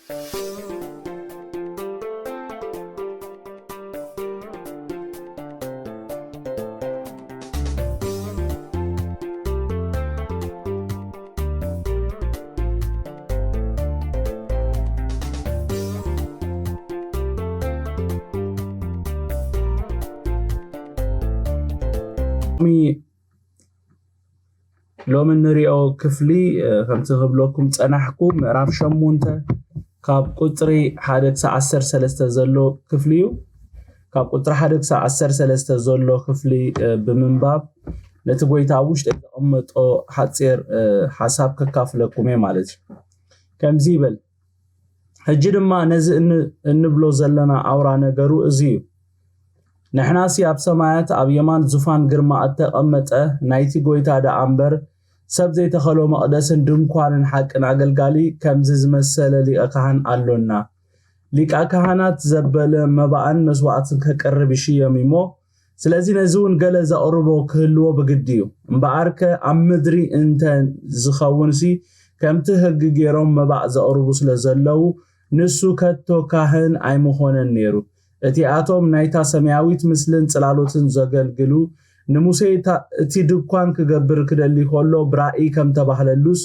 ሎሚ እንሪኦ ክፍሊ ከምቲ ክብለኩም ፀናሕኩ ምዕራፍ ሸሞንተ ካብ ቁፅሪ ሓደ ክሳብ ዓሰርተ ሰለስተ ዘሎ ክፍሊ እዩ። ካብ ቁፅሪ ሓደ ክሳብ ዓሰርተ ሰለስተ ዘሎ ክፍሊ ብምንባብ ነቲ ጎይታ ኣብ ውሽጢ ዘቐመጦ ሓፂር ሓሳብ ከካፍለኩም እየ ማለት እዩ። ከምዚ ይበል። ሕጂ ድማ ነዚ እንብሎ ዘለና ኣውራ ነገሩ እዚ እዩ። ንሕናሲ ኣብ ሰማያት ኣብ የማን ዙፋን ግርማ እተቐመጠ ናይቲ ጎይታ ደኣ እምበር ሰብ ዘይተኸሎ መቕደስን ድንኳንን ሓቅን ኣገልጋሊ ከምዚ ዝመሰለ ሊቀ ካህን ኣሎና። ሊቀ ካህናት ዘበለ መባእን መስዋእትን ከቅርብ ይሽየም እሞ ስለዚ ነዚ እውን ገለ ዘቕርቦ ክህልዎ ብግዲ እዩ። እምበኣርከ ኣብ ምድሪ እንተ ዝኸውንሲ ከምቲ ህጊ ገይሮም መባእ ዘቕርቡ ስለ ዘለዉ ንሱ ከቶ ካህን ኣይምኾነን ነይሩ። እቲኣቶም ናይታ ሰማያዊት ምስልን ጽላሎትን ዘገልግሉ ንሙሴ እቲ ድኳን ክገብር ክደሊ ከሎ ብራእይ ከም ተባህለሉስ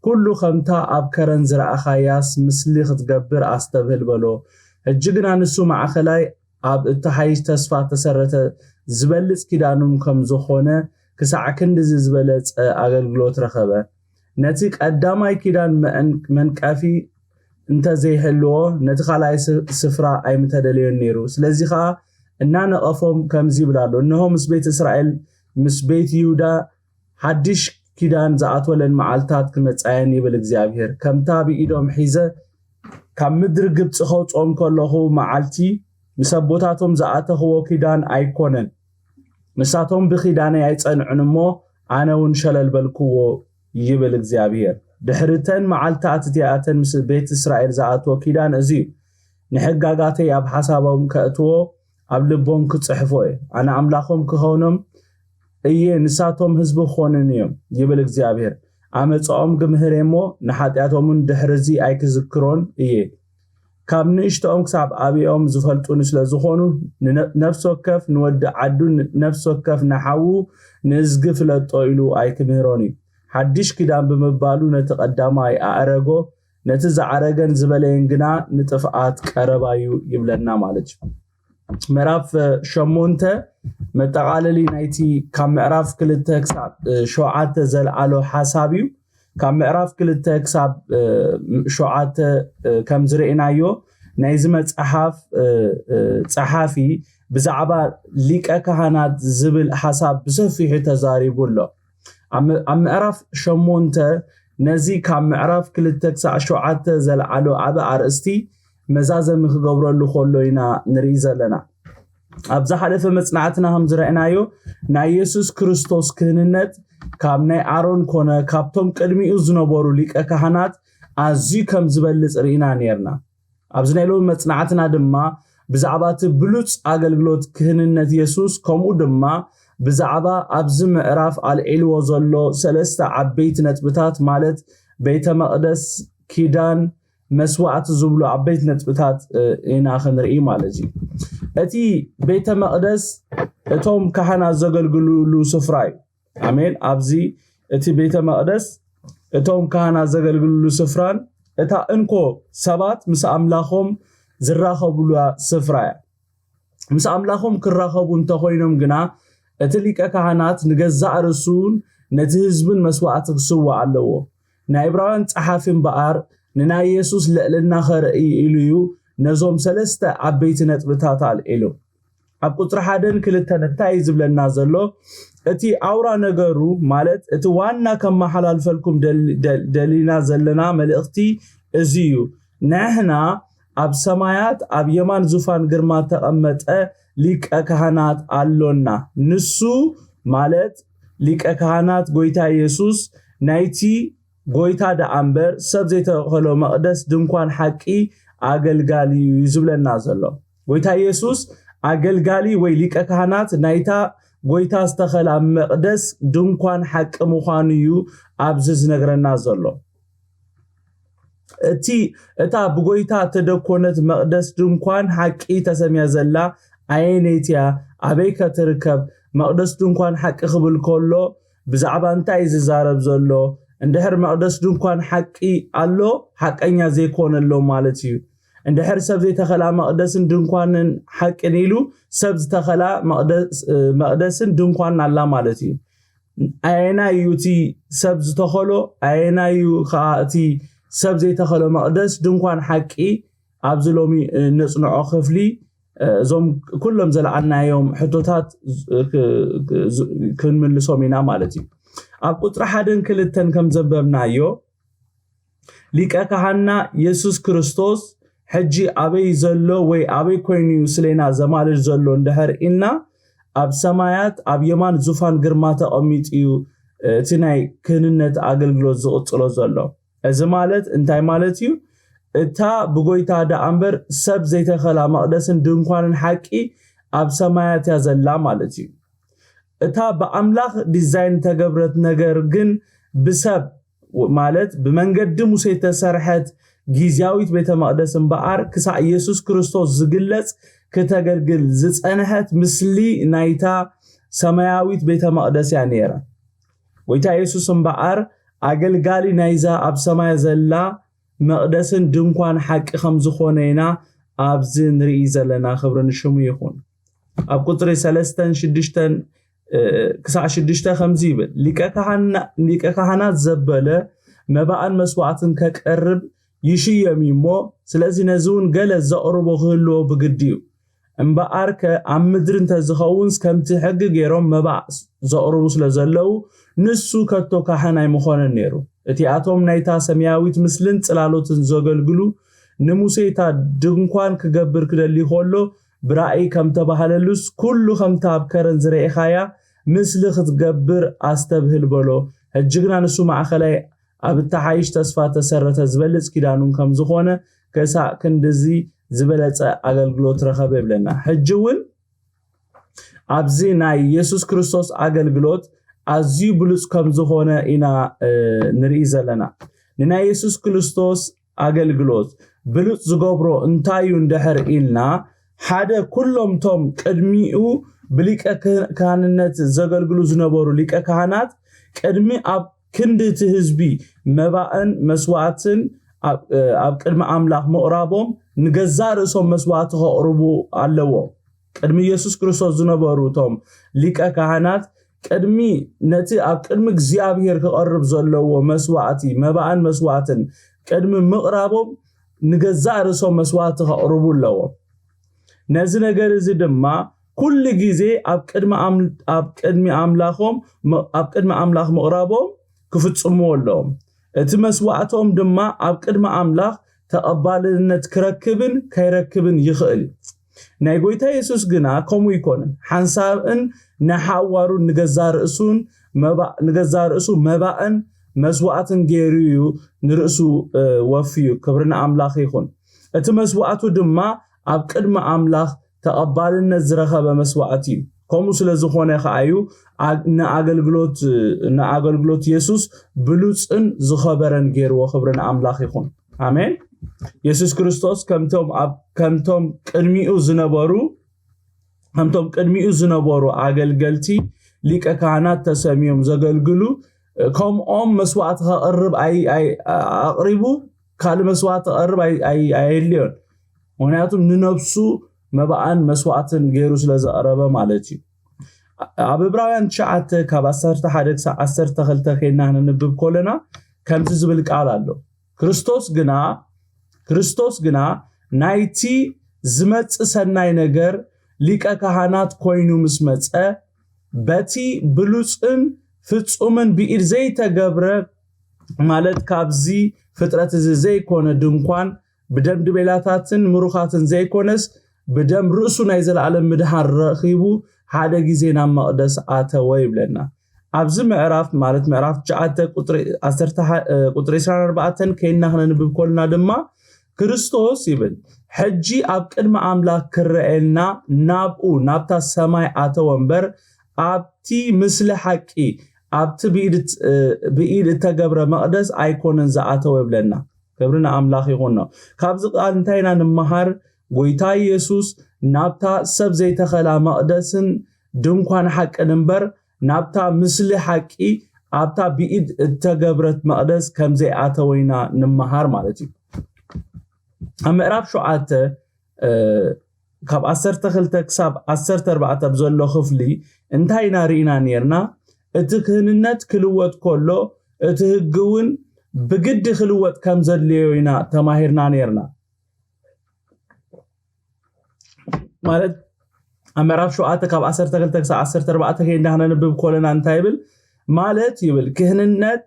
ኩሉ ከምታ ኣብ ከረን ዝረኣኻያስ ምስሊ ክትገብር ኣስተብህል በሎ። ሕጂ ግና ንሱ ማእኸላይ ኣብ እተሓይሽ ተስፋ ተሰረተ ዝበልጽ ኪዳኑን ከም ዝኾነ ክሳዕ ክንድዚ ዝበለጸ ኣገልግሎት ረኸበ። ነቲ ቀዳማይ ኪዳን መንቀፊ እንተዘይህልዎ ነቲ ካልኣይ ስፍራ ኣይምተደለዮን ነይሩ። ስለዚ ኸኣ እናነቐፎም ከምዚ ይብል ኣሎ፣ እንሆ ምስ ቤት እስራኤል ምስ ቤት ይሁዳ ሓድሽ ኪዳን ዝኣትወለን መዓልታት ክመጻየን ይብል እግዚኣብሔር። ከምታ ብኢዶም ሒዘ ካብ ምድሪ ግብጺ ከውጽኦም ከለኹ መዓልቲ ምስ ኣቦታቶም ዝኣተኽዎ ኪዳን ኣይኮነን። ንሳቶም ብኪዳነይ ኣይጸንዑን እሞ ኣነ እውን ሸለል በልክዎ ይብል እግዚኣብሔር። ድሕሪ ተን መዓልታት እቲኣተን ምስ ቤት እስራኤል ዝኣትዎ ኪዳን እዚ እዩ። ንሕጋጋተይ ኣብ ሓሳቦም ከእትዎ ኣብ ልቦም ክጽሕፎ እየ። ኣነ ኣምላኾም ክኾኖም እየ፣ ንሳቶም ህዝቢ ክኾኑን እዮም ይብል እግዚኣብሔር። ኣመፃኦም ግምህር እሞ ንሓጢኣቶምን ድሕርዚ ኣይክዝክሮን እየ። ካብ ንእሽቶኦም ክሳብ ዓብኦም ዝፈልጡኒ ስለ ዝኾኑ ነፍሲ ወከፍ ንወዲ ዓዱ ነፍሲ ወከፍ ንሓዉ ንእዝጊ ፍለጦ ኢሉ ኣይክምህሮን እዩ። ሓድሽ ኪዳን ብምባሉ ነቲ ቀዳማይ ኣዕረጎ፣ ነቲ ዝዓረገን ዝበለየን ግና ንጥፍኣት ቀረባዩ ይብለና ማለት እዩ። ምዕራፍ ሸሞንተ መጠቓለሊ ናይቲ ካብ ምዕራፍ ክልተ ክሳብ ሸውዓተ ዘልዓሎ ሓሳብ እዩ። ካብ ምዕራፍ ክልተ ክሳብ ሸውዓተ ከም ዝርኢናዮ ናይዚ መፅሓፍ ፀሓፊ ብዛዕባ ሊቀ ካህናት ዝብል ሓሳብ ብሰፊሑ ተዛሪቡ ኣሎ። ኣብ ምዕራፍ ሸሞንተ ነዚ ካብ ምዕራፍ ክልተ ክሳዕ ሸውዓተ ዘልዓሎ ዓቢ ኣርእስቲ መዛዘሚ ክገብረሉ ከሎ ኢና ንርኢ ዘለና። ኣብ ዝሓለፈ መጽናዕትና ከም ዝረእናዮ ናይ የሱስ ክርስቶስ ክህንነት ካብ ናይ ኣሮን ኮነ ካብቶም ቅድሚኡ ዝነበሩ ሊቀ ካህናት ኣዝዩ ከም ዝበልጽ ርኢና ነርና። ኣብዚ ናይ ሎሚ መጽናዕትና ድማ ብዛዕባ እቲ ብሉጽ ኣገልግሎት ክህንነት የሱስ ከምኡ ድማ ብዛዕባ ኣብዚ ምዕራፍ ኣልዒልዎ ዘሎ ሰለስተ ዓበይቲ ነጥብታት ማለት ቤተ መቕደስ፣ ኪዳን፣ መስዋዕቲ ዝብሉ ዓበይቲ ነጥብታት ኢና ክንርኢ ማለት እዩ። እቲ ቤተ መቕደስ እቶም ካህናት ዘገልግሉሉ ስፍራ እዩ። ኣሜን። ኣብዚ እቲ ቤተ መቕደስ እቶም ካህናት ዘገልግሉሉ ስፍራን እታ እንኮ ሰባት ምስ ኣምላኾም ዝራኸቡላ ስፍራ እያ። ምስ ኣምላኾም ክራኸቡ እንተኾይኖም ግና እቲ ሊቀ ካህናት ንገዛእ ርእሱን ነቲ ህዝብን መስዋዕቲ ክስዋእ ኣለዎ። ናይ ዕብራውያን ጸሓፊ እምበኣር ንናይ የሱስ ልዕልና ኸርኢ ኢሉ እዩ ነዞም ሰለስተ ዓበይቲ ነጥብታት ኣልዒሉ። ኣብ ቁጽሪ ሓደን ክልተን እንታይ እዩ ዝብለና ዘሎ? እቲ ኣውራ ነገሩ ማለት እቲ ዋና ከመሓላልፈልኩም ደልና ዘለና መልእኽቲ እዚ እዩ። ንሕና ኣብ ሰማያት ኣብ የማን ዙፋን ግርማ ተቐመጠ ሊቀ ካህናት ኣሎና። ንሱ ማለት ሊቀ ካህናት ጎይታ ኢየሱስ ናይቲ ጎይታ ደኣ እምበር ሰብ ዘይተኸሎ መቕደስ ድንኳን ሓቂ ኣገልጋሊ እዩ ዝብለና ዘሎ። ጎይታ ኢየሱስ ኣገልጋሊ ወይ ሊቀ ካህናት ናይታ ጎይታ ዝተኸላ መቕደስ ድንኳን ሓቂ ምዃኑ እዩ ኣብዚ ዝነግረና ዘሎ። እቲ እታ ብጎይታ ተደኮነት መቕደስ ድንኳን ሓቂ ተሰምያ ዘላ ኣየነይቲ እያ? ኣበይ ከ ትርከብ? መቕደስ ድንኳን ሓቂ ክብል ከሎ ብዛዕባ እንታይ እዩ ዝዛረብ ዘሎ? እንድሕር መቕደስ ድንኳን ሓቂ ኣሎ፣ ሓቀኛ ዘይኮነ ኣሎ ማለት እዩ። እንድሕር ሰብ ዘይተኸላ መቕደስን ድንኳንን ሓቅን ኢሉ ሰብ ዝተኸላ መቕደስ- መቕደስን ድንኳንን ኣላ ማለት እዩ። ኣየናይ እዩ እቲ ሰብ ዝተኸሎ? ኣየናይ እዩ ከዓ እቲ ሰብ ዘይተኸሎ መቕደስ ድንኳን ሓቂ? ኣብዚ ሎሚ ነፅንዖ ክፍሊ እዞም ኩሎም ዘለዓልናዮም ሕቶታት ክንምልሶም ኢና ማለት እዩ። ኣብ ቁፅሪ ሓደን ክልተን ከም ዘንበብናዮ ሊቀ ካህና የሱስ ክርስቶስ ሕጂ ኣበይ ዘሎ ወይ ኣበይ ኮይኑ እዩ ስሌና ዘማልድ ዘሎ እንድሕር ኢልና፣ ኣብ ሰማያት ኣብ የማን ዙፋን ግርማ ተቐሚጡ እዩ እቲ ናይ ክህንነት ኣገልግሎት ዝቕጽሎ ዘሎ። እዚ ማለት እንታይ ማለት እዩ? እታ ብጎይታ ደኣ እምበር ሰብ ዘይተኸላ መቕደስን ድንኳንን ሓቂ ኣብ ሰማያት እያ ዘላ ማለት እዩ። እታ ብኣምላኽ ዲዛይን ተገብረት ነገር ግን ብሰብ ማለት ብመንገዲ ሙሴ ተሰርሐት ጊዜያዊት ቤተ መቕደስ እምበኣር ክሳዕ የሱስ ክርስቶስ ዝግለጽ ክተገልግል ዝጸንሐት ምስሊ ናይታ ሰማያዊት ቤተ መቕደስ እያ ነይራ። ጎይታ የሱስ እምበኣር ኣገልጋሊ ናይዛ ኣብ ሰማይ ዘላ መቕደስን ድንኳን ሓቂ ከም ዝኾነ ኢና ኣብዚ ንርኢ ዘለና። ክብሪ ንሽሙ ይኹን። ኣብ ቁፅሪ ሰለስተን ሽዱሽተን ክሳዕ ሽዱሽተ ከምዚ ይብል፣ ሊቀ ካህናት ዘበለ መባእን መስዋዕትን ከቀርብ ይሽየም እዩ እሞ፣ ስለዚ ነዚ እውን ገለ ዘቕርቦ ክህልዎ ብግዲ እዩ። እምበኣርከ ኣብ ምድሪ እንተዝኸውንስ ከምቲ ሕጊ ገይሮም መባእ ዘቕርቡ ስለ ዘለዉ ንሱ ከቶ ካህን ኣይምኾነን ነይሩ። እቲኣቶም ናይታ ሰማያዊት ምስልን ጽላሎትን ዘገልግሉ ንሙሴ እታ ድንኳን ክገብር ክደሊ ከሎ ብራእይ ከም ተባህለሉስ ኩሉ ከምታ ኣብ ከረን ዝረኤኻያ ምስሊ ክትገብር ኣስተብህል በሎ። ሕጂ ግና ንሱ ማእኸላይ ኣብ እተሓይሽ ተስፋ ተሰረተ ዝበልጽ ኪዳኑን ከም ዝኾነ ክሳዕ ክንድዚ ዝበለጸ ኣገልግሎት ረኸበ ይብለና። ሕጂ እውን ኣብዚ ናይ የሱስ ክርስቶስ ኣገልግሎት ኣዝዩ ብሉጽ ከም ዝኾነ ኢና ንርኢ ዘለና። ንናይ የሱስ ክርስቶስ ኣገልግሎት ብሉጽ ዝገብሮ እንታይ እዩ እንድሕር ኢልና፣ ሓደ ኩሎም ቶም ቅድሚኡ ብሊቀ ካህንነት ዘገልግሉ ዝነበሩ ሊቀ ካህናት ቅድሚ ኣብ ክንዲ እቲ ህዝቢ መባእን መስዋዕትን ኣብ ቅድሚ ኣምላኽ ምቕራቦም ንገዛእ ርእሶም መስዋዕቲ ከቕርቡ ኣለዎም። ቅድሚ ኢየሱስ ክርስቶስ ዝነበሩ እቶም ሊቀ ካህናት ቅድሚ ነቲ ኣብ ቅድሚ እግዚኣብሔር ክቐርብ ዘለዎ መስዋዕቲ መባእን መስዋዕትን ቅድሚ ምቕራቦም ንገዛእ ርእሶም መስዋዕቲ ከቕርቡ ኣለዎም። ነዚ ነገር እዚ ድማ ኩሉ ግዜ ኣብ ቅድሚ ኣም- ኣብ ቅድሚ ኣምላኾም ኣብ ቅድሚ ኣምላኽ ምቕራቦም ክፍጽምዎ ኣለዎም። እቲ መስዋዕቶም ድማ ኣብ ቅድሚ ኣምላኽ ተቐባልነት ክረክብን ከይረክብን ይኽእል እዩ። ናይ ጎይታ የሱስ ግና ከምኡ ኣይኮነን። ሓንሳብን ንሓዋሩን ንገዛ ርእሱን መባእ ንገዛ ርእሱ መባእን መስዋዕትን ገይሩ እዩ ንርእሱ ወፍዩ። ክብሪ ንኣምላኽ ይኹን። እቲ መስዋዕቱ ድማ ኣብ ቅድሚ ኣምላኽ ተቐባልነት ዝረኸበ መስዋዕቲ እዩ። ከምኡ ስለ ዝኾነ ከኣ እዩ ንኣገልግሎት ንኣገልግሎት የሱስ ብሉፅን ዝኸበረን ገይርዎ። ክብሪ ንኣምላኽ ይኹን። ኣሜን። የሱስ ክርስቶስ ከምቶም ኣብ ከምቶም ቅድሚኡ ዝነበሩ ከምቶም ቅድሚኡ ዝነበሩ ኣገልገልቲ ሊቀ ካህናት ተሰሚዮም ዘገልግሉ ከምኦም መስዋዕቲ ከቕርብ ኣይ ኣይ ኣቕሪቡ ካልእ መስዋዕቲ ከቕርብ ኣይ ኣይ ኣየድልዮን። ምክንያቱም ንነብሱ መባኣን መስዋዕትን ገይሩ ስለ ዘቕረበ ማለት እዩ። ኣብ ዕብራውያን ትሽዓተ ካብ ዓሰርተ ሓደ ክሳብ ዓሰርተ ክልተ ኬድና ክንንብብ ከለና ከምዚ ዝብል ቃል ኣሎ። ክርስቶስ ግና ክርስቶስ ግና ናይቲ ዝመጽእ ሰናይ ነገር ሊቀ ካህናት ኮይኑ ምስ መጸ በቲ ብሉጽን ፍጹምን ብኢድ ዘይተገብረ ማለት ካብዚ ፍጥረት እዚ ዘይኮነ ድንኳን ብደም ድቤላታትን ምሩኻትን ዘይኮነስ ብደም ርእሱ ናይ ዘለኣለም ምድሓን ረኺቡ ሓደ ግዜ ናብ መቕደስ ኣተወ ይብለና። ኣብዚ ምዕራፍ ማለት ምዕራፍ ትሽዓተ ቁፅሪ ዓሰርተ ቁፅሪ ዕስራን ኣርባዕተን ከይና ክነንብብ ከልና ድማ ክርስቶስ ይብል ሕጂ ኣብ ቅድሚ ኣምላኽ ክረኤልና ናብኡ ናብታ ሰማይ ኣተወ እምበር ኣብቲ ምስሊ ሓቂ ኣብቲ ብኢድ እተገብረ መቕደስ ኣይኮነን ዝኣተወ ይብለና። ክብሪ ንኣምላኽ ይኹኖ። ካብዚ ቃል እንታይ ኢና ንምሃር? ጎይታ ኢየሱስ ናብታ ሰብ ዘይተኸላ መቕደስን ድንኳን ሓቅን እምበር፣ ናብታ ምስሊ ሓቂ ኣብታ ብኢድ እተገብረት መቕደስ ከም ዘይኣተወ ኢና ንምሃር ማለት እዩ። ኣብ ምዕራፍ ሸውዓተ ካብ ዓሰርተ ክልተ ክሳብ ዓሰርተ ኣርባዕተ ኣብ ዘሎ ክፍሊ እንታይ ኢና ርኢና ነርና? እቲ ክህንነት ክልወጥ ከሎ እቲ ህጊ እውን ብግዲ ክልወጥ ከም ዘድልዮ ኢና ተማሂርና ነርና። ማለት ኣብ ምዕራፍ ሸውዓተ ካብ ዓሰርተ ክልተ ክሳብ ዓሰርተ ኣርባዕተ ከይንዳ ክነንብብ ከለና እንታይ ይብል? ማለት ይብል ክህንነት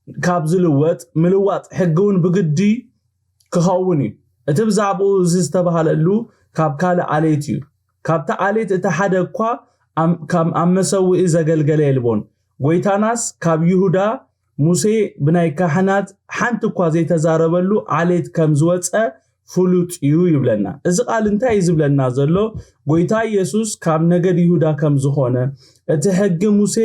ካብ ዝልወጥ ምልዋጥ ሕጊ እውን ብግዲ ክኸውን እዩ። እቲ ብዛዕባኡ እዚ ዝተባህለሉ ካብ ካልእ ዓሌት እዩ። ካብቲ ዓሌት እቲ ሓደ እኳ ኣብ መሰውኢ ዘገልገለ የልቦን። ጎይታናስ ካብ ይሁዳ ሙሴ ብናይ ካህናት ሓንቲ እኳ ዘይተዛረበሉ ዓሌት ከም ዝወፀ ፍሉጥ እዩ ይብለና። እዚ ቃል እንታይ እዩ ዝብለና ዘሎ? ጎይታ ኢየሱስ ካብ ነገድ ይሁዳ ከም ዝኾነ፣ እቲ ሕጊ ሙሴ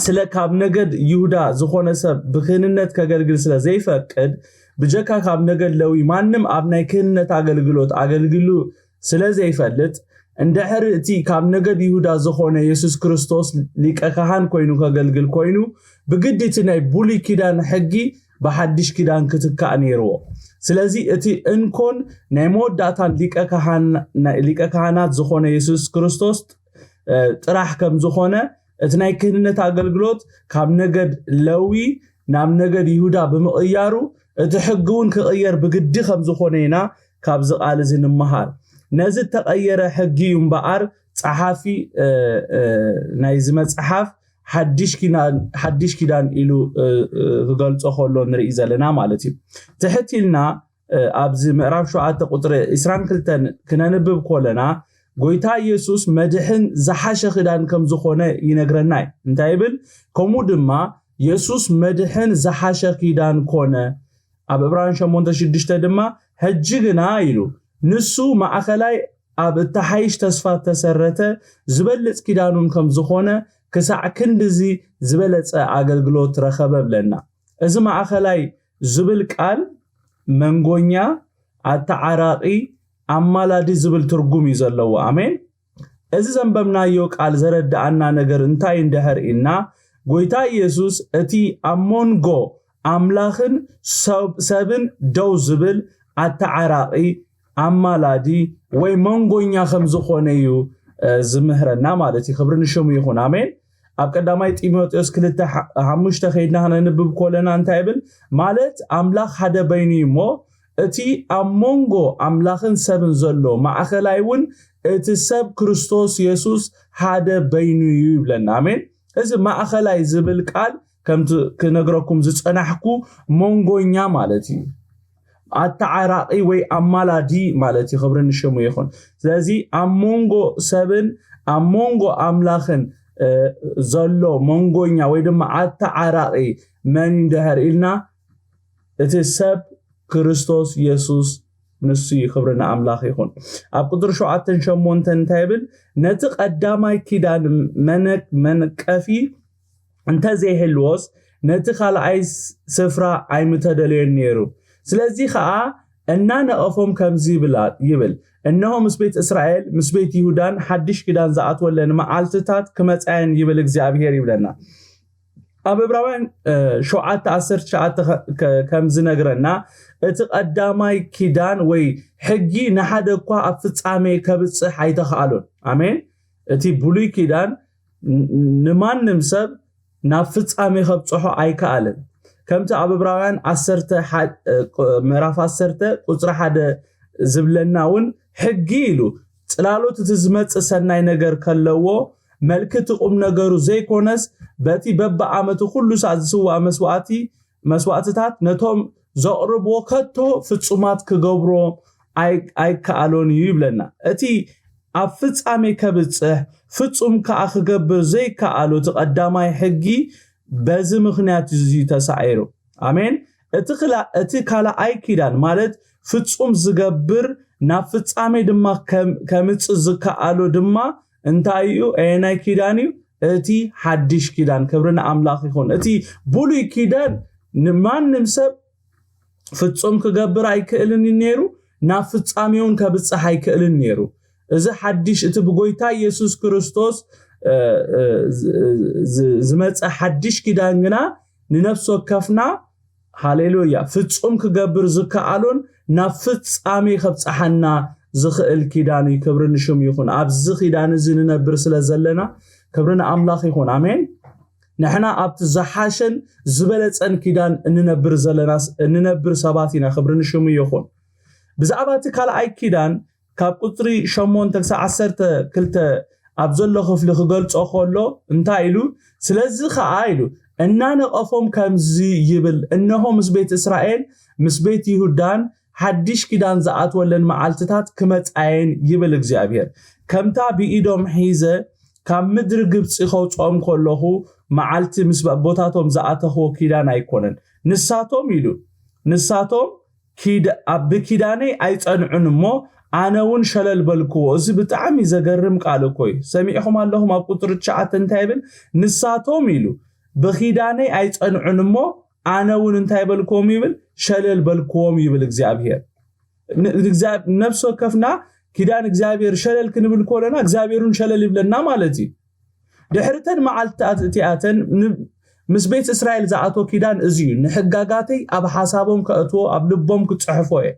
ስለ ካብ ነገድ ይሁዳ ዝኾነ ሰብ ብክህንነት ከገልግል ስለ ዘይፈቅድ፣ ብጀካ ካብ ነገድ ለዊ ማንም ኣብ ናይ ክህንነት ኣገልግሎት ኣገልግሉ ስለ ዘይፈልጥ፣ እንድሕር እቲ ካብ ነገድ ይሁዳ ዝኾነ የሱስ ክርስቶስ ሊቀ ካህን ኮይኑ ከገልግል ኮይኑ፣ ብግዲ እቲ ናይ ብሉይ ኪዳን ሕጊ ብሓድሽ ኪዳን ክትካእ ነይርዎ። ስለዚ እቲ እንኮን ናይ መወዳእታን ሊቀ ካህናት ዝኾነ የሱስ ክርስቶስ ጥራሕ ከም ዝኾነ፣ እቲ ናይ ክህንነት ኣገልግሎት ካብ ነገድ ለዊ ናብ ነገድ ይሁዳ ብምቕያሩ፣ እቲ ሕጊ እውን ክቕየር ብግዲ ከም ዝኾነ ኢና ካብዚ ቃል እዚ ንምሃር። ነዚ እተቐየረ ሕጊ እዩ እምበኣር ጸሓፊ ናይዚ መጽሓፍ ሓድሽ ኪዳን ኢሉ ክገልጾ ከሎ ንርኢ ዘለና ማለት እዩ። ትሕት ኢልና ኣብዚ ምዕራፍ ሸውዓተ ቁጽሪ ዕስራን ክልተን ክነንብብ ከለና፣ ጎይታ ኢየሱስ መድሕን ዝሓሸ ኪዳን ከም ዝኾነ ይነግረና እዩ። እንታይ ይብል? ከምኡ ድማ የሱስ መድሕን ዝሓሸ ኪዳን ኮነ። ኣብ ዕብራውያን ሸሞንተ ሽዱሽተ ድማ፣ ሕጂ ግና ኢሉ፣ ንሱ ማእኸላይ ኣብ እተሓይሽ ተስፋ ተሰረተ፣ ዝበልጽ ኪዳኑን ከም ዝኾነ፣ ክሳዕ ክንድዚ ዝበለጸ ኣገልግሎት ረኸበ ብለና። እዚ ማእኸላይ ዝብል ቃል መንጎኛ፣ ኣተዓራቒ፣ ኣማላዲ ዝብል ትርጉም እዩ ዘለዎ። ኣሜን። እዚ ዘንበብናዮ ቃል ዘረድኣና ነገር እንታይ እንድሕር ኢልና፣ ጎይታ ኢየሱስ እቲ ኣብ መንጎ ኣምላኽን ሰብ-፣ ሰብን ደው ዝብል ኣተዓራቒ፣ ኣማላዲ ወይ መንጎኛ ከም ዝኾነ እዩ፣ እ፣ ዝምህረና ማለት እዩ። ክብሪ ንሽሙ ይኹን። ኣሜን። ኣብ ቀዳማይ ጢሞቴዎስ ክልተ ሓ-፣ ሓሙሽተ ከይድና ክነንብብ ከለና እንታይ ይብል? ማለት ኣምላኽ ሓደ በይኑ እዩ እሞ፣ እቲ ኣብ መንጎ ኣምላኽን ሰብን ዘሎ ማእኸላይ እውን እቲ ሰብ ክርስቶስ የሱስ ሓደ በይኑ እዩ ይብለና። ኣሜን። እዚ ማእኸላይ ዝብል ቃል ከምቲ ክነግረኩም ዝጸናሕኩ መንጎኛ ማለት እዩ። ኣተዓራቒ ወይ ኣማላዲ ማለት እዩ። ክብሪ ንሽሙ ይኹን። ስለዚ ኣብ መንጎ ሰብን ኣብ መንጎ ኣምላኽን፣ እ፣ ዘሎ መንጎኛ ወይ ድማ ኣተዓራቒ መን እዩ እንድሕር ኢልና፣ እቲ ሰብ ክርስቶስ የሱስ ንሱ እዩ። ክብሪ ንኣምላኽ ይኹን። ኣብ ቁጽሪ ሸውዓተን ሸሞንተን እንታይ ይብል? ነቲ ቀዳማይ ኪዳን መነ-፣ መነቀፊ እንተዘይህልዎስ ነቲ ካልኣይ ስ-፣ ስፍራ ኣይምተደለዮን ነይሩ። ስለዚ ኸኣ እናነቐፎም ከምዚ ይብላ-፣ ይብል፣ "እንሆ ምስ ቤት እስራኤል ምስ ቤት ይሁዳን ሓድሽ ኪዳን ዝኣትወለን መዓልትታት ክመጻ እየን ይብል እግዚኣብሄር" ይብለና። ኣብ ዕብራውያን፣ እ፣ ሸውዓተ ዓሰርተ ትሽዓተ ከ-፣ ከ-፣ ከም ዝነግረና፣ እቲ ቀዳማይ ኪዳን ወይ ሕጊ ንሓደ እኳ ኣብ ፍጻሜ ከብጽሕ ኣይተኻእሎን። ኣሜን። እቲ ብሉይ ኪዳን ን-፣ ንማንም ሰብ ናብ ፍጻሜ ከብጽሖ ኣይከኣለን። ከምቲ ኣብ ዕብራውያን ዓሰርተ ሓ-፣ እ፣ ቁ-፣ ምዕራፍ ዓሰርተ ቁጽሪ ሓደ ዝብለና እውን፣ ሕጊ ኢሉ ጽላሎት እቲ ዝመጽእ ሰናይ ነገር ከለዎ፣ መልኪ እቲ ቁም ነገሩ ዘይኮነስ፣ በቲ በብዓመቱ ኩሉ ሳዕ ዝስዋእ መስዋእቲ፣ መስዋእትታት ነቶም ዘቕርብዎ ከቶ ፍጹማት ክገብሮ ኣይ-፣ ኣይከኣሎን እዩ ይብለና። እቲ ኣብ ፍጻሜ ከብጽሕ፣ ፍጹም ከኣ ክገብር ዘይከኣሎ እቲ ቀዳማይ ሕጊ በዚ ምኽንያት እዩ ተሳዒሩ። ኣሜን። እቲ ክላ-፣ እቲ ካልኣይ ኪዳን ማለት ፍጹም ዝገብር፣ ናብ ፍጻሜ ድማ ከም-፣ ከምጽእ ዝከኣሎ ድማ እንታይ እዩ? ኣየናይ ኪዳን እዩ? እቲ ሓድሽ ኪዳን። ክብሪ ንኣምላኽ ይኹን። እቲ ብሉይ ኪዳን ንማንም ሰብ ፍጹም ክገብር ኣይክእልን እዩ ነይሩ፣ ናብ ፍጻሜውን ከብጽሕ ኣይክእልን ነይሩ። እዚ ሓድሽ፣ እቲ ብጎይታ ኢየሱስ ክርስቶስ ዝመፀ ሓድሽ ኪዳን ግና ንነፍሲ ወከፍና፣ ሃሌሉያ፣ ፍጹም ክገብር ዝከኣሎን ናብ ፍጻሜ ከብጽሓና ዝኽእል ኪዳን እዩ። ክብሪ ንሽሙ ይኹን። ኣብዚ ኪዳን እዚ ንነብር ስለ ዘለና ክብሪ ንኣምላኽ ይኹን። ኣሜን። ንሕና ኣብቲ ዝሓሸን ዝበለጸን ኪዳን እንነብር ዘለናስ እንነብር ሰባት ኢና። ክብሪ ንሽሙ ይኹን። ብዛዕባ እቲ ካልኣይ ኪዳን ካብ ቁጽሪ ሸሞንተ ክሳብ ዓሰርተ ክልተ ኣብ ዘሎ ክፍሊ ክገልጾ ከሎ እንታይ ኢሉ? ስለዚ ኸኣ ኢሉ እናነቐፎም ከምዚ ይብል፣ እነሆ ምስ ቤት እስራኤል ምስ ቤት ይሁዳን ሓድሽ ኪዳን ዝኣትወለን መዓልትታት ክመጻየን ይብል እግዚኣብሔር። ከምታ ብኢዶም ሒዘ ካብ ምድሪ ግብጺ ከውጽኦም ከለኹ መዓልቲ ምስ ኣቦታቶም ዝኣተኽዎ ኪዳን ኣይኮነን። ንሳቶም ኢሉ ንሳቶም ኪድ ኣብ ብኪዳነይ ኣይጸንዑን እሞ ኣነ እውን ሸለል በልክዎ። እዚ ብጣዕሚ ዘገርም ቃል እኮ እዩ። ሰሚዕኹም ኣለኹም ኣብ ቁጽሪ ትሽዓተ እንታይ ይብል? ንሳቶም ኢሉ ብኪዳነይ ኣይጸንዑን እሞ ኣነ እውን እንታይ በልክዎም ይብል? ሸለል በልክዎም ይብል እግዚኣብሔር። ን- እግዚኣብ- ነፍሲ ወከፍና ኪዳን እግዚኣብሔር ሸለል ክንብል ከለና እግዚኣብሔር እውን ሸለል ይብለና ማለት እዩ። ድሕሪ ተን መዓልትታት እቲኣተን ን- ምስ ቤት እስራኤል ዝኣቶ ኪዳን እዚ እዩ። ንሕጋጋተይ ኣብ ሓሳቦም ከእትዎ ኣብ ልቦም ክጽሕፎ እየ።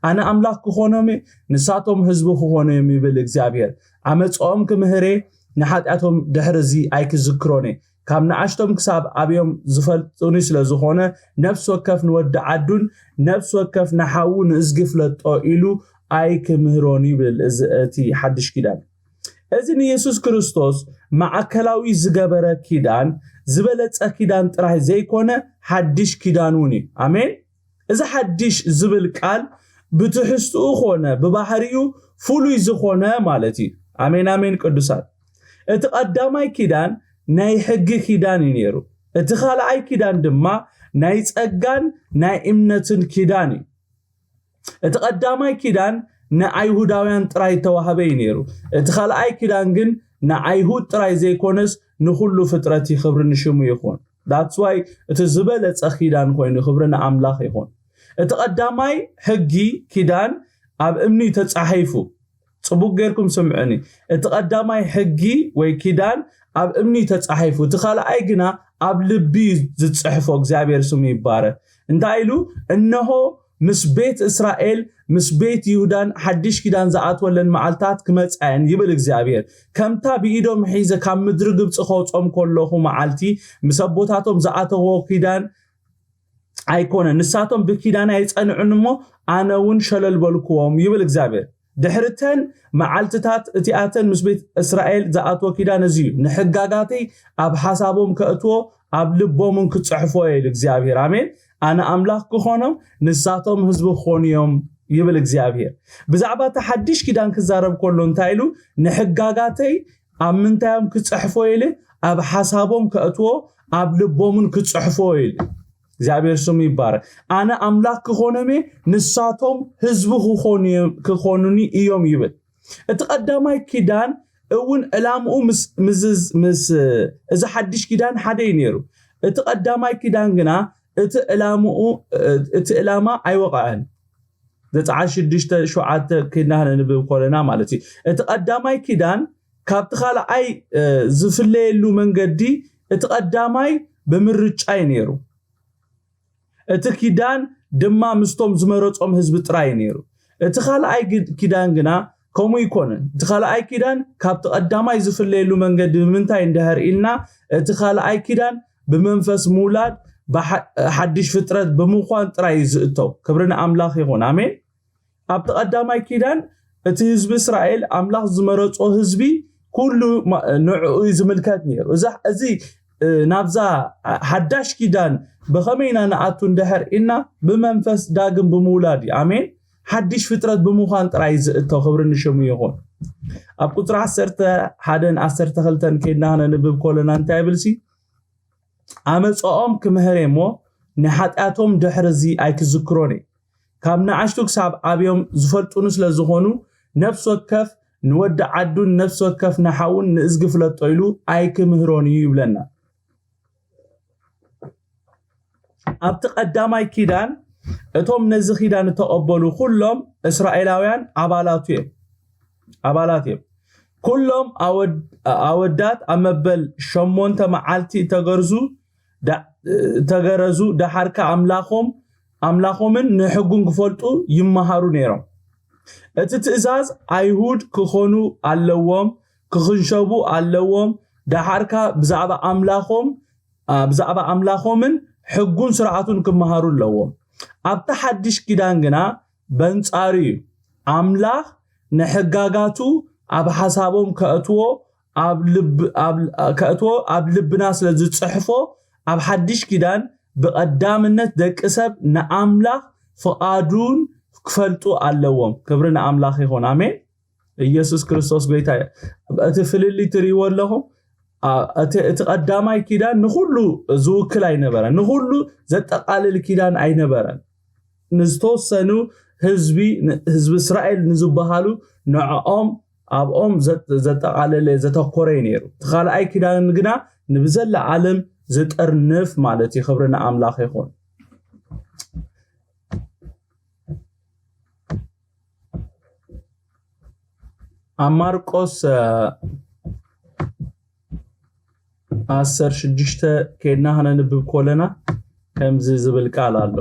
ኣነ ኣምላኽ ክኾኖም እየ፣ ንሳቶም ህዝቢ ክኾኑ እዮም ይብል እግዚኣብሔር። ዓመፅኦም ክምህር እየ፣ ንሓጢኣቶም ድሕሪ እዚ ኣይክዝክሮን እየ። ካብ ንኣሽቶም ክሳብ ኣብዮም ዝፈልጡኒ ስለ ዝኾነ ነፍሲ ወከፍ ንወዲ ዓዱን ነፍሲ ወከፍ ንሓዉ ንእዝጊ ፍለጦ ኢሉ ኣይክምህሮን ይብል እዚ እቲ ሓድሽ ኪዳን። እዚ ንየሱስ ክርስቶስ ማዕከላዊ ዝገበረ ኪዳን ዝበለጸ ኪዳን ጥራይ ዘይኮነ ሓድሽ ኪዳን እውን እዩ። ኣሜን። እዚ ሓድሽ ዝብል ቃል ብትሕዝትኡ ኾነ ብባህሪኡ ፍሉይ ዝኾነ ማለት እዩ። ኣሜን ኣሜን ቅዱሳት። እቲ ቀዳማይ ኪዳን ናይ ሕጊ ኪዳን እዩ ነይሩ። እቲ ካልኣይ ኪዳን ድማ ናይ ጸጋን ናይ እምነትን ኪዳን እዩ። እቲ ቀዳማይ ኪዳን ንኣይሁዳውያን ጥራይ ተዋህበ እዩ ነይሩ። እቲ ካልኣይ ኪዳን ግን ንኣይሁድ ጥራይ ዘይኮነስ ንኹሉ ፍጥረት እዩ። ክብሪ ንሽሙ ይኹን። That's why እቲ ዝበለጸ ኪዳን ኮይኑ ክብሪ ንኣምላኽ ይኹን። እቲ ቀዳማይ ሕጊ ኪዳን ኣብ እምኒ ተጻሒፉ። ጽቡቅ ጌርኩም ስምዑኒ። እቲ ቀዳማይ ሕጊ ወይ ኪዳን ኣብ እምኒ ተጻሒፉ፣ እቲ ካልኣይ ግና ኣብ ልቢ ዝጽሕፎ። እግዚኣብሔር ስሙ ይባረክ። እንታይ ኢሉ? እነሆ ምስ ቤት እስራኤል ምስ ቤት ይሁዳን ሓድሽ ኪዳን ዝኣትወለን መዓልታት ክመጻየን ይብል እግዚኣብሔር። ከምታ ብኢዶም ሒዘ ካብ ምድሪ ግብፂ ከውጾም ከለኹ መዓልቲ ምስ ኣቦታቶም ዝኣተዎ ኪዳን ኣይኮነን። ንሳቶም ብኪዳን ኣይጸንዑን እሞ ኣነ እውን ሸለል በልክዎም ይብል እግዚኣብሔር። ድሕርተን መዓልትታት እቲኣተን ምስ ቤት እስራኤል ዝኣትዎ ኪዳን እዚ እዩ። ንሕጋጋተይ ኣብ ሓሳቦም ከእትዎ ኣብ ልቦምን ክጽሕፎ ኢሉ እግዚኣብሔር። ኣሜን። ኣነ ኣምላኽ ክኾኖም ንሳቶም ህዝቢ ክኾኑ እዮም ይብል እግዚኣብሔር። ብዛዕባ እቲ ሓድሽ ኪዳን ክዛረብ ከሎ እንታይ ኢሉ? ንሕጋጋተይ ኣብ ምንታዮም ክጽሕፎ ኢሉ? ኣብ ሓሳቦም ከእትዎ ኣብ ልቦምን ክጽሕፎ ኢሉ። እግዚኣብሔር ስሙ ይባረክ። ኣነ ኣምላኽ ክኾኖም እየ፣ ንሳቶም ህዝቢ ክኾኑ እዮም- ክኾኑኒ እዮም ይብል። እቲ ቀዳማይ ኪዳን እውን ዕላምኡ ምስ- ምስ- ምስ እዚ ሓድሽ ኪዳን ሓደ እዩ ነይሩ። እቲ ቀዳማይ ኪዳን ግና እቲ ዕላምኡ እቲ ዕላማ ኣይወቕዐን። ዘፀዓት ሽዱሽተ ሸውዓተ ኪዳን ንብብ ኮለና ማለት እዩ። እቲ ቀዳማይ ኪዳን ካብቲ ካልኣይ ዝፍለየሉ መንገዲ እቲ ቀዳማይ ብምርጫ እዩ ነይሩ። እቲ ኪዳን ድማ ምስቶም ዝመረጾም ህዝቢ ጥራይ እዩ ነይሩ። እቲ ካልኣይ ኪዳን ግና ከምኡ ኣይኮነን። እቲ ካልኣይ ኪዳን ካብቲ ቀዳማይ ዝፍለየሉ መንገዲ ብምንታይ እንድሕር ኢልና፣ እቲ ካልኣይ ኪዳን ብመንፈስ ምውላድ ሓድሽ ፍጥረት ብምዃን ጥራይ እዩ ዝእተው። ክብሪ ንኣምላኽ ይኹን። ኣሜን። ኣብቲ ቀዳማይ ኪዳን እቲ ህዝቢ እስራኤል ኣምላኽ ዝመረጾ ህዝቢ ኩሉ ንዕኡ እዩ ዝምልከት ነይሩ። እዚ ናብዛ ሓዳሽ ኪዳን ብኸመይ ኢና ንኣቱ እንድሕር ኢልና፣ ብመንፈስ ዳግም ብምውላድ እዩ። ኣሜን። ሓድሽ ፍጥረት ብምዃን ጥራይ ዝእተው። ክብሪ ንሽሙ ይኹን። ኣብ ቁፅሪ ዓሰርተ ሓደን ዓሰርተ ክልተን ከይድና ክነንብብ ከለና እንታይ ይብል ሲ? ኣመፃኦም ክምህር እየ እሞ ንሓጢኣቶም ድሕሪ እዚ ኣይክዝክሮን እየ። ካብ ንኣሽቱ ክሳብ ዓብዮም ዝፈልጡኒ ስለ ዝኾኑ ነፍሲ ወከፍ ንወዲ ዓዱን ነፍሲ ወከፍ ንሓውን ንእዝጊ ፍለጦ ኢሉ ኣይክምህሮን እዩ ይብለና። ኣብቲ ቀዳማይ ኪዳን እቶም ነዚ ኪዳን እተቐበሉ ኩሎም እስራኤላውያን ኣባላቱ እዮም ኣባላት እዮም። ኩሎም ኣወድ- ኣወዳት ኣብ መበል ሸሞንተ መዓልቲ እተገርዙ ዳ- እተገረዙ፣ ደሓርካ ኣምላኾም ኣምላኾምን ንሕጉን ክፈልጡ ይመሃሩ ነይሮም። እቲ ትእዛዝ ኣይሁድ ክኾኑ ኣለዎም፣ ክኽንሸቡ ኣለዎም፣ ደሓርካ ብዛዕባ ኣምላኾም ብዛዕባ ኣምላኾምን ሕጉን ስርዓቱን ክመሃሩ ኣለዎም። ኣብቲ ሓድሽ ኪዳን ግና በንጻሩ እዩ። ኣምላኽ ንሕጋጋቱ ኣብ ሓሳቦም ከእትዎ ኣብ ልብ- ኣብ- ከእትዎ ኣብ ልብና ስለ ዝጽሕፎ፣ ኣብ ሓድሽ ኪዳን ብቐዳምነት ደቂ ሰብ ንኣምላኽ ፍቓዱን ክፈልጡ ኣለዎም። ክብሪ ንኣምላኽ ይኹን። ኣሜን። ኢየሱስ ክርስቶስ ጎይታ እዩ። እቲ ፍልልይ ትርእይዎ ኣለኹም። አ- እቲ እቲ ቀዳማይ ኪዳን ንኹሉ ዝውክል ኣይነበረን፣ ንኹሉ ዘጠቓልል ኪዳን ኣይነበረን። ንዝተወሰኑ ህዝቢ ን- ህዝቢ እስራኤል ንዝበሃሉ ንዕኦም ኣብኦም ዘ- ዘጠቓለለ ዘተኮረ እዩ ነይሩ። እቲ ካልኣይ ኪዳን ግና ንብዘላ ዓለም ዝጥርንፍ ማለት እዩ። ክብሪ ንኣምላኽ ይኹን። ኣብ ማርቆስ አ፣ ዓሰርተ ሽዱሽተ ከይድና ክነንብብ ከለና ከምዚ ዝብል ቃል ኣሎ።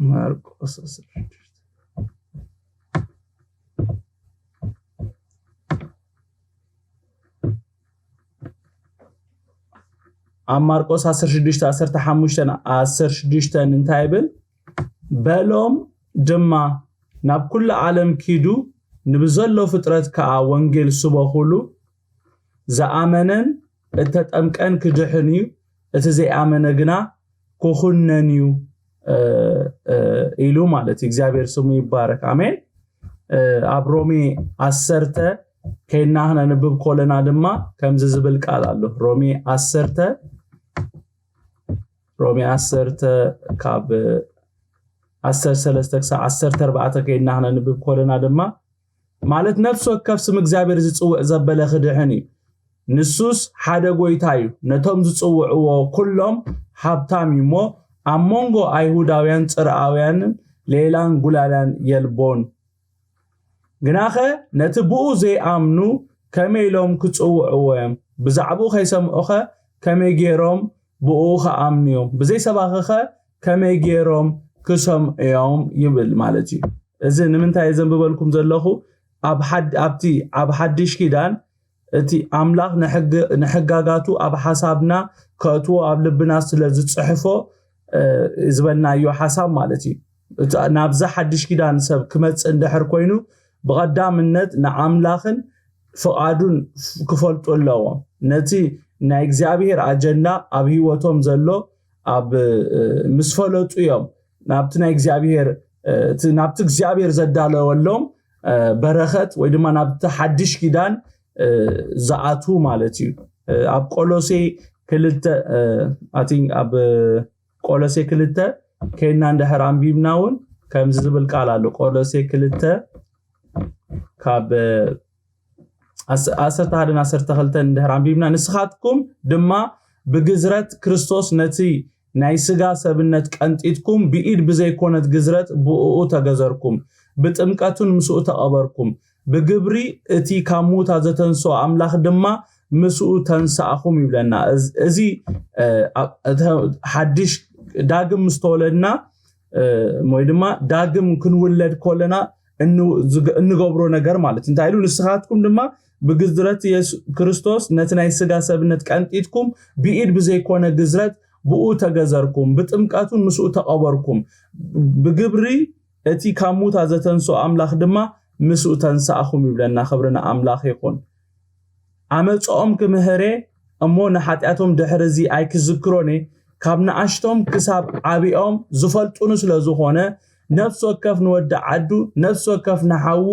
ማርቆስ ዓሰርተ ሽዱሽተ ኣብ ማርቆስ ዓሰርተ ሽዱሽተ ዓሰርተ ሓሙሽተ ዓሰርተ ሽዱሽተ እንታይ ይብል? በሎም ድማ ናብ ኩሉ ዓለም ኪዱ ንብዘሎ ፍጥረት ከኣ ወንጌል ስበኹሉ። ዝኣመነን እተጠምቀን ክድሕን እዩ፣ እቲ ዘይኣመነ ግና ክኹነን እዩ ኢሉ ማለት እዩ። እግዚኣብሔር ስሙ ይባረክ። ኣሜን። ኣብ ሮሜ ዓሰርተ ከይድና ክነንብብ ከለና ድማ ከምዚ ዝብል ቃል ኣሎ። ሮሜ ዓሰርተ ሮሜ ዓሰርተ ካብ ዓሰርተ ሰለስተ ክሳብ ዓሰርተ ኣርባዕተ ከይድና ክነንብብ ከለና ድማ ማለት ነፍሲ ወከፍ ስም እግዚኣብሔር ዝጽውዕ ዘበለ ክድሕን እዩ። ንሱስ ሓደ ጎይታ እዩ፣ ነቶም ዝጽውዕዎ ኩሎም ሃብታም እዩ እሞ ኣብ መንጎ ኣይሁዳውያን ጽርኣውያንን ሌላን ጉላላን የልቦን። ግናኸ ነቲ ብኡ ዘይኣምኑ ከመይ ኢሎም ክጽውዕዎ እዮም? ብዛዕባኡ ከይሰምዑኸ ከመይ ገይሮም ብኡ ክኣምኑ እዮም? ብዘይ ሰባኺኸ ከመይ ገይሮም ክሰምዑ እዮም? ይብል ማለት እዩ። እዚ ንምንታይ ዘንብበልኩም ዘለኹ ኣብቲ ኣብ ሓድሽ ኪዳን እቲ ኣምላኽ ንሕጋጋቱ ኣብ ሓሳብና ከእትዎ ኣብ ልብና ስለ ዝጽሕፎ ዝበልናዮ ሓሳብ ማለት እዩ። ናብዛ ሓድሽ ኪዳን ሰብ ክመጽእ እንድሕር ኮይኑ ብቐዳምነት ንኣምላኽን ፍቓዱን ክፈልጡ ኣለዎም። ነቲ ናይ እግዚኣብሔር ኣጀንዳ ኣብ ህይወቶም ዘሎ ኣብ ምስ ፈለጡ እዮም ናብቲ ናይ እግዚኣብሔር ናብቲ እግዚኣብሔር ዘዳለወሎም በረኸት ወይ ድማ ናብቲ ሓድሽ ኪዳን ዝኣትዉ ማለት እዩ። ኣብ ቆሎሴ ክልተ ኣብ ቆሎሴ ክልተ ከይና እንድሕር ኣንቢብና እውን ከምዚ ዝብል ቃል ኣሎ። ቆሎሴ ክልተ ካብ ዓሰርተ ሓደን ዓሰርተ ክልተን እንድሕር ኣንቢብና፣ ንስኻትኩም ድማ ብግዝረት ክርስቶስ ነቲ ናይ ስጋ ሰብነት ቀንጢጥኩም ብኢድ ብዘይኮነት ግዝረት ብእኡ ተገዘርኩም፣ ብጥምቀቱን ምስኡ ተቐበርኩም፣ ብግብሪ እቲ ካብ ሙታ ዘተንስኦ ኣምላኽ ድማ ምስኡ ተንሳእኹም ይብለና። እዚ ሓድሽ ዳግም ምስ ተወለድና ወይ ድማ ዳግም ክንውለድ ከለና እንገብሮ ነገር ማለት እንታይ ኢሉ ንስኻትኩም ድማ ብግዝረት የሱስ ክርስቶስ ነቲ ናይ ስጋ ሰብነት ቀንጢጥኩም ብኢድ ብዘይኮነ ግዝረት ብኡ ተገዘርኩም ብጥምቀቱን ምስኡ ተቐበርኩም ብግብሪ እቲ ካብ ሙታ ዘተንስኦ ኣምላኽ ድማ ምስኡ ተንሳእኹም ይብለና። ክብሪ ንኣምላኽ ይኹን። ዓመፅኦም ክምህሬ እሞ ንሓጢኣቶም ድሕሪ እዚ ኣይክዝክሮን እየ። ካብ ንኣሽቶም ክሳብ ዓቢኦም ዝፈልጡኒ ስለ ዝኾነ ነፍሲ ወከፍ ንወዲ ዓዱ ነፍሲ ወከፍ ንሓዉ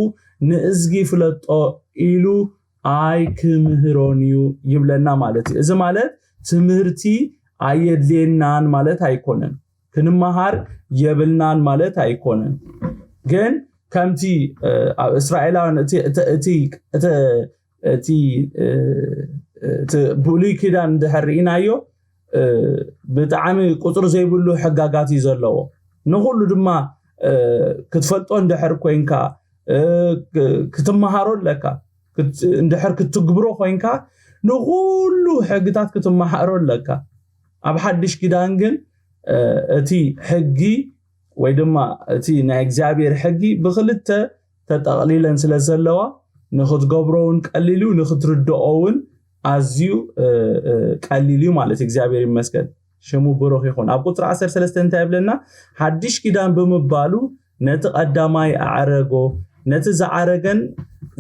ንእዝጊ ፍለጦ ኢሉ ኣይክምህሮን እዩ ይብለና ማለት እዩ። እዚ ማለት ትምህርቲ ኣየድልየናን ማለት ኣይኮነን። ክንመሃር የብልናን ማለት ኣይኮነን። ግን ከምቲ ኣብ እስራኤላውያን እቲ እቲ እቲ ብሉይ ኪዳን እንድሕር ርኢናዮ ብጣዕሚ ቁፅሪ ዘይብሉ ሕጋጋት እዩ ዘለዎ። ንኩሉ ድማ ክትፈልጦ እንድሕር ኮይንካ ክትመሃሮ ኣለካ። እንድሕር ክትግብሮ ኮይንካ ንኩሉ ሕግታት ክትመሃሮ ኣለካ። ኣብ ሓድሽ ኪዳን ግን እቲ ሕጊ ወይ ድማ እቲ ናይ እግዚኣብሔር ሕጊ ብክልተ ተጠቕሊለን ስለ ዘለዋ ንክትገብሮ እውን ቀሊል እዩ፣ ንክትርድኦ እውን ኣዝዩ ቀሊል እዩ ማለት እዩ። እግዚኣብሔር ይመስገን፣ ሽሙ ብሩኽ ይኹን። ኣብ ቁፅሪ ዓሰርተ ሰለስተ እንታይ ይብለና? ሓድሽ ኪዳን ብምባሉ ነቲ ቀዳማይ ኣዕረጎ፣ ነቲ ዝዓረገን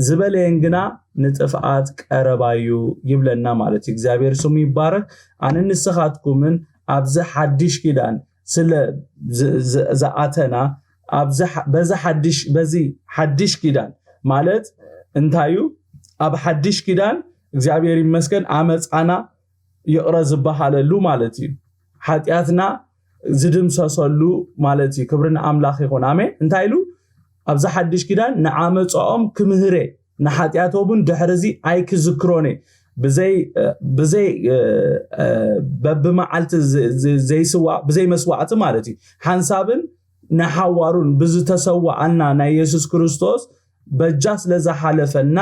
ዝበለየን ግና ንጥፍኣት ቀረባዩ ይብለና ማለት እዩ። እግዚኣብሔር ስሙ ይባረክ። ኣነ ንስኻትኩምን ኣብዚ ሓድሽ ኪዳን ስለ ዝኣተና በዚ ሓድሽ ኪዳን ማለት እንታይ እዩ? ኣብ ሓድሽ ኪዳን እግዚኣብሔር ይመስገን ኣመፃና ይቕረ ዝበሃለሉ ማለት እዩ። ሓጢኣትና ዝድምሰሰሉ ማለት እዩ። ክብሪ ንኣምላኽ ይኹን፣ ኣሜን። እንታይ ኢሉ? ኣብዚ ሓድሽ ኪዳን ንዓመፃኦም ክምህሬ ንሓጢኣቶምን ድሕሪ እዚ ኣይክዝክሮን እየ። ብዘይ ብዘይ በብመዓልቲ ዘይስዋእ ብዘይ መስዋዕቲ ማለት እዩ፣ ሓንሳብን ንሓዋሩን ብዝተሰዋኣልና ናይ የሱስ ክርስቶስ በጃ ስለ ዝሓለፈና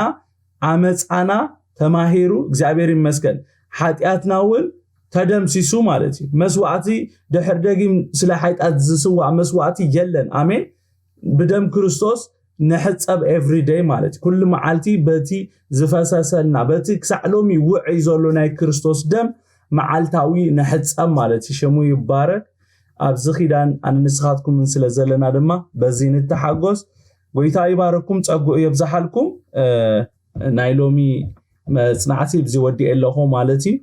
ዓመፃና ተማሂሩ፣ እግዚኣብሔር ይመስገን፣ ሓጢኣትና እውን ተደምሲሱ ማለት እዩ። መስዋዕቲ ድሕር ደጊም ስለ ሓጢኣት ዝስዋእ መስዋዕቲ የለን። ኣሜን። ብደም ክርስቶስ ንሕፀብ everyday ማለት እዩ። ኩሉ መዓልቲ በቲ ዝፈሰሰልና በቲ ክሳዕ ሎሚ ውዕይ ዘሎ ናይ ክርስቶስ ደም መዓልታዊ ንሕፀብ ማለት እዩ። ሽሙ ይባረክ። ኣብዚ ኪዳን ኣነ ንስኻትኩምን ስለ ዘለና ድማ በዚ ንተሓጎስ። ጎይታ ይባረኩም፣ ፀጉኡ የብዝሓልኩም። ናይ ሎሚ መፅናዕቲ ብዚ ወዲኤ ኣለኹ ማለት እዩ።